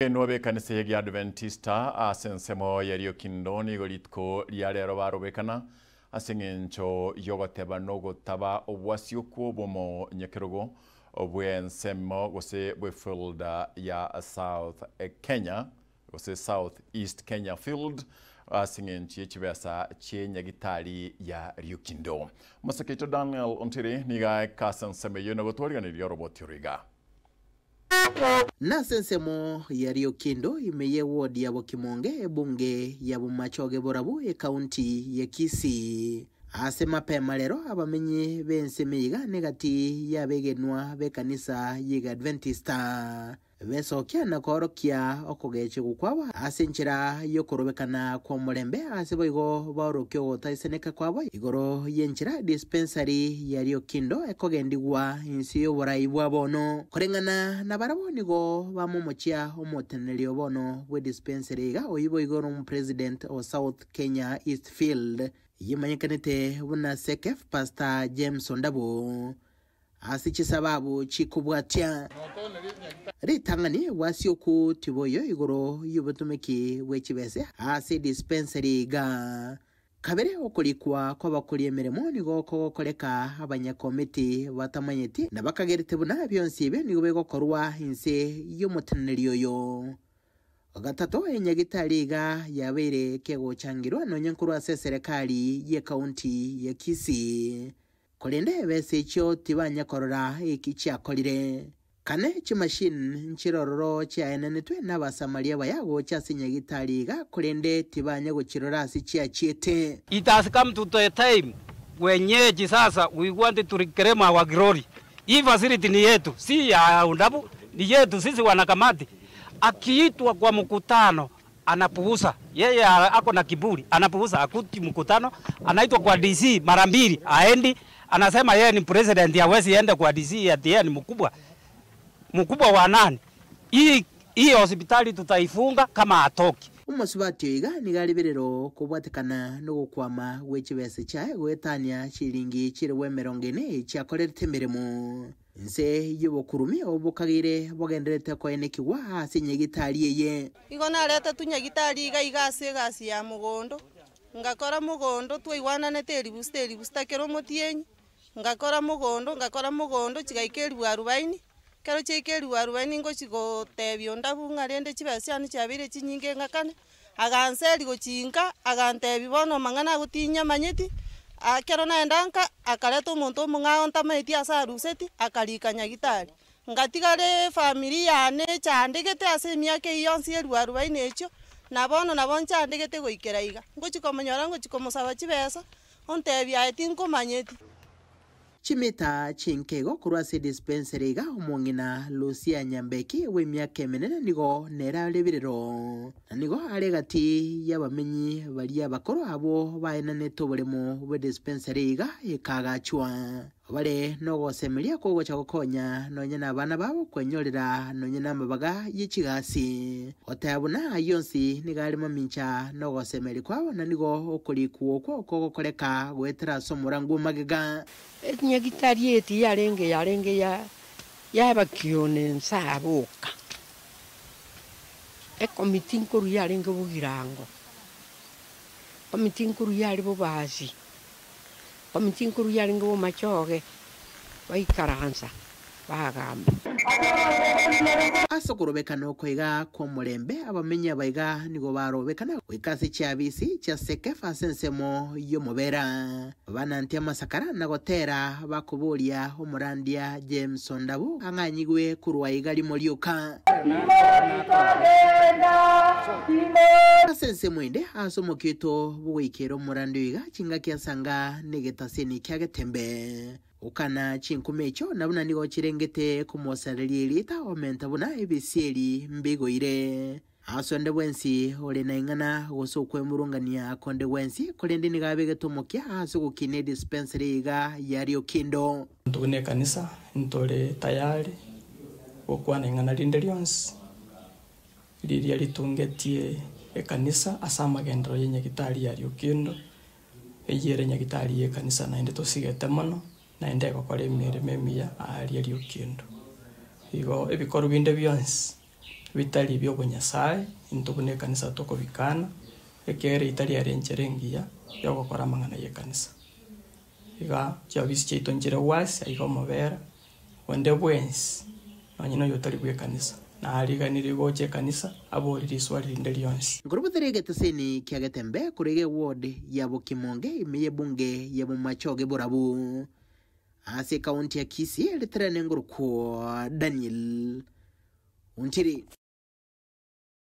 Abegenwa b'ekanisa y'Egiadventista ase ensemo ya Riokindo nigo rituko ria rero barobekana ase eng'encho y'ogoteba nogotaba obwasio kw'obomonyekerogo bw'ensemo gose bw'efield ya South Kenya gose South East Kenya Field ase eng'encho ye chibesa chi'enyagitari ya Riokindo. Omoseke oito Daniel Ontiri nigo aeka ase ensemo eyio na gotwariganeria oroboti oro iga. Nase ensemo ya Riokindo ime ye ward ya Bokimonge ebunge ya Bomachoge Borabu ekaunti ya Kisii. Ase mapema rero abamenyi b'ensemo iga negati y'abegenwa b'ekanisa y'Egeadventista besokia na koorokia okogechigwa kwabo ase enchera y'okorobekana kw'omorembe ase boigo baorokia ogotaiseneka kwabo Igoro y'enchera dispensary ya Riokindo ekogendigwa inse y'oborai bwa bono. Koreng'ana nabarabwo nigo bamomochia omoteneneri o bono bwe dispensary iga oyio boigo ore omopresident o South Kenya East Field eyemanyekanete buna SEKEF Pastor James Ondabo. Ase chisababu chikobwatia ritang'ani bwasio okwo tiboiyo igoro y'obotomeki bwe chibese ase dispensary iga. Kabere, okorikwa kw'abakori emeremo nigo kogokoreka abanyakomiti batamanyeti, na bakagerete buna bionsi ebio nigo bigokorwa inse y'omoteneneri oyo. Gatato, enyagitari iga yabeire kegochangirwa nonya nkorwa ase eserekari y'ekaunti ya Kisii. Korende ebesa echio tibanya korora eki chiakorire. Kane chimashini nchirororo chiaenanetwe n'Abasamaria abaya gocha ase nyagitari iga, korende tibanya gochirora ase chiachiete. It has come to the time wenyeji sasa we want to reclaim our glory. Hii facility ni yetu, si ya Undabu, ni yetu sisi wanakamati. Akiitwa kwa mkutano anapuuza, yeye ako na kiburi, anapuuza, akuti mkutano, anaitwa kwa DC mara mbili, aendi, anasema yeye ni president, hawezi enda kwa DC ati yeye ni mkubwa. Mkubwa wa nani? Hii hii hospitali tutaifunga kama atoki. Omosubati oyo iga nigo aribererwa kobwatekana nogokwama gwe chibesa chiaye goetania chiringi chilifu emerongo ene chiakorerete emeremo inse y'obokurumi obo bokageire bogendererete koenekigwa ase nyagitari eye. Igo naretetwe nyagitari iga iga ase egasi ya mogondo, ngakora mogondo twaigwananete eribusta eribusta kera omotienyi, ngakora mogondo ngakora mogondo chigaika eribu arubaini, Ekero chiaika eribu arubaini ngochia gotebia onde abwo ng'a rende chibesa chiane chiabeire chinyinge ng'akane, aganseria gochia inka, agantebia bono amang'ana ago tinyamanyeti, ekero naenda nka, akareta omonto omong'ao ntamanyeti ase aruseti, akarika nyagitari. Ngatigara efamiri yane echandegete ase emiaka eyio yonsi ya eribu arubaini echio, na bono nabo nchandegete goikera iga. Ngochia komonyora ngochia komosaba chibesa, ontebia aye tinkomanyeti. Chimita chinke igo korwa ase dispensary iga omong'ina Lucia Nyambeki bw'emiaka emenene nigo nere are birero, na nigo are egati y'abamenyi baria abakoro abwo baenanete oboremo bwe dispensary iga ekaagachwa. Bare nogosemeria kw'ogocha gokonya nonya nabana babo kwenyorera nonya namabaga ye chigasi. Goteba buna ayio onsi nigo are mamincha nogosemeria kwabo, na nigo okorikwa okwo kogokoreka goetera ase omorangu o magega. Enyagitari eye tiyarenge yarenge ya y'abakione nse aboka. Ekomiti nkorwa yarenge bogirango, komiti nkorwa yare bobasi, komiti nkorwa yarenge bomachoge, baikaransa. Bagamba. Ase okorobekana oko iga kw'omorembe, abamenyi aba iga nigo barobekana goika ase chiabisi chia Sekefa ase ensemo y'omobera. Banantie amasakara na gotera bakoboria omorandia James Ondabu ang'anyigwe korwa iga rimo rioka. Ase ensemo ende, ase omokito bw'ogoikera omorandia oyo iga chingaki asanga negetaseni kia Getembe. Gokana chinkuma echio, na buna nigo chirengete komosareria erieta, omenta buna ebisieri mbigoire. Ase onde bwensi ore na ing'ana gose okwemurungania konde gwensi, korende nigo abegete omokia ase ogokina edispensary iga ya Riokindo. Intwe buna ekanisa ntore tayari gokwana ing'ana rinde rionsi riria ritungetie ekanisa ase amagenderero y'enyagitari ya Riokindo. Eyio ere nyagitari y'ekanisa naende tosigete mono, naende egokora emeremo emiya aaria riokendo. Igo ebikorwa binde bionsi. Bitari bia obonyasae, intwe buna ekanisa tokobikana, ekiagera etari ere enchera engiya ya ogokora amang'ana ya ekanisa. Iga chiofisi chiaito nchire wasi aiga omobera, onde bwensi nonye na oyotari bwa ekanisa, nariganirie gocha ekanisa abori riswari rinde rionsi. Nkorobotera egeteseni kia Getembe korwa iga eward ya Bokimonge ime y'ebunge ya Bomachoge Borabu ase ekaunti ya Kisii, riterene ngorokwo Daniel Ontiri.